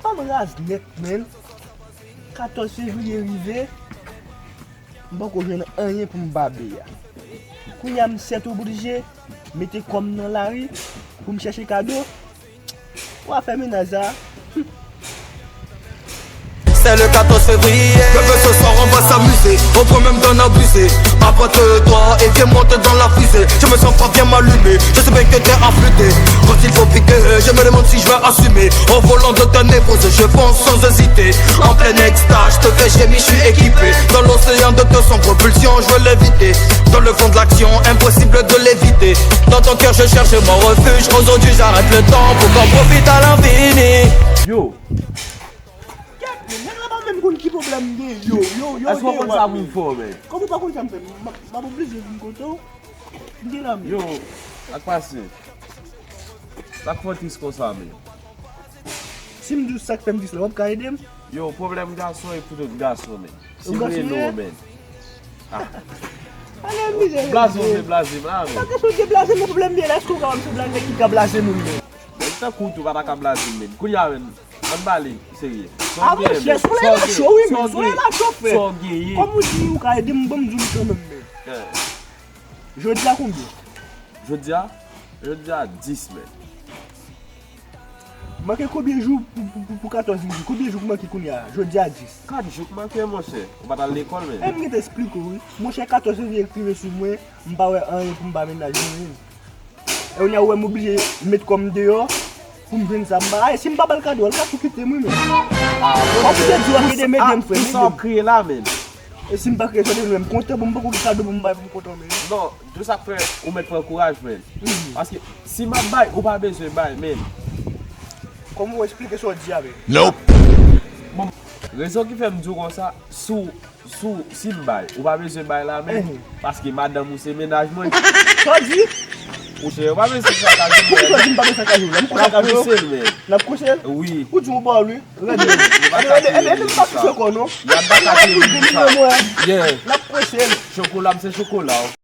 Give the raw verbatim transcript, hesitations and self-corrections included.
Fanm raz nèt, menn. Katòz fevriye rive, m poko jwenn anyen pou m ba bèy a. Kounye a m sètoblije mete kò m nan lari pou m chèche kado. Ou a fè mennaj sa. C'est le quatorze février. Bébé, ce soir on va s'amuser. On peut même t'en abuser. Approche-toi et viens monter dans la fusée. Je me sens pas bien m'allumer. Je sais bien que t'es affûté. Quand il faut piquer, je me demande si je vais assumer. En volant de ta névrose, je fonce sans hésiter. En pleine extase, je te fais gémir, je suis équipé. Dans l'océan de tes sombres pulsions, je veux léviter. Dans le fond de l'action, impossible de l'éviter. Dans ton cœur, je cherche mon refuge. Aujourd'hui, j'arrête le temps pour qu'on profite à l'infini. Yo, Kèt, men nèg la pa menm konn ki pwoblèm m gen. Yo, yo, yo, èske w konn sa pou m fè w, men? Kòm ou pa konn sa m fè, m ap oblije vin kote w. M gen la men. Yo, ak pase. Sa k fè w tris konsa, men? Si m di w sa k fè m tris la, w ap ka ede m? Yo, pwoblèm gason e pou tout gason, men. Si Ou m gason rele ye? W, men. Ann mizè. Blaze w vle blaze m la, men. Pa kesyon de blaze m, pwoblèm m gen la, èske w ka wè m se blaze ki ka blaze moun, men? Men tankou w tou pa ta ka blaze m, men. Kounye a, men, ann pale serye. Ah, monchè, solèy la cho, wi, men. Solèy la cho, frè. Sa w genyen? Kòm ou di, ou ka ede m, ban m di w li kanmenm, men. Eh, Jodi a konbyen? Jodi a? Jodi a dis, men. Manke konbyen jou pou, pou, pou, pou katòz rive? Konbyen jou k manke kounye a? Jodi a dis. Kat jou k manke, monchè. Ou pa t al lekòl, men. E m gentan esplike w, wi. Monchè, katòz fevriye k rive sou mwen, m pa wè anyen pou m ba mennaj mwen, menm. E kounye a, ou wè m oblije met kò m deyò pou m jwenn sa m ba. Ay, si m pa ba l kado a, l ka tou kite m, wi, menm. Ou kite di w ap ede m, ede m, frè, Pou sa w ap kriye la, men. E si m pa kriye, sa vle di m kontan, bon, m poko gen kado pou m bay pou m kontan, menm. Non, di w sa k fè ou mèt pran kouraj, men. Paske si m ap bay, ou pa bezwen bay, men. Kòman w esplike sa w di a, men? Bon, rezon ki fè m di w konsa, si w, si w, si m bay, ou pa bezwen bay la, men. Paske madanm ou se mennaj mwen. Sa w di? Monchè, ou pa bezwen sa ka di Poukisa w di m pa bezwen sa ka di w la? M konn sa ka di w. Kouse l, men. N ap kouse l? Wi. Ou di w ba w li? Rèd. Rèd, rèd, rèd, m pa kouse kò, non. Y ap baka te di sa. Yeah. N ap kouse l. Chokola m se chokola w.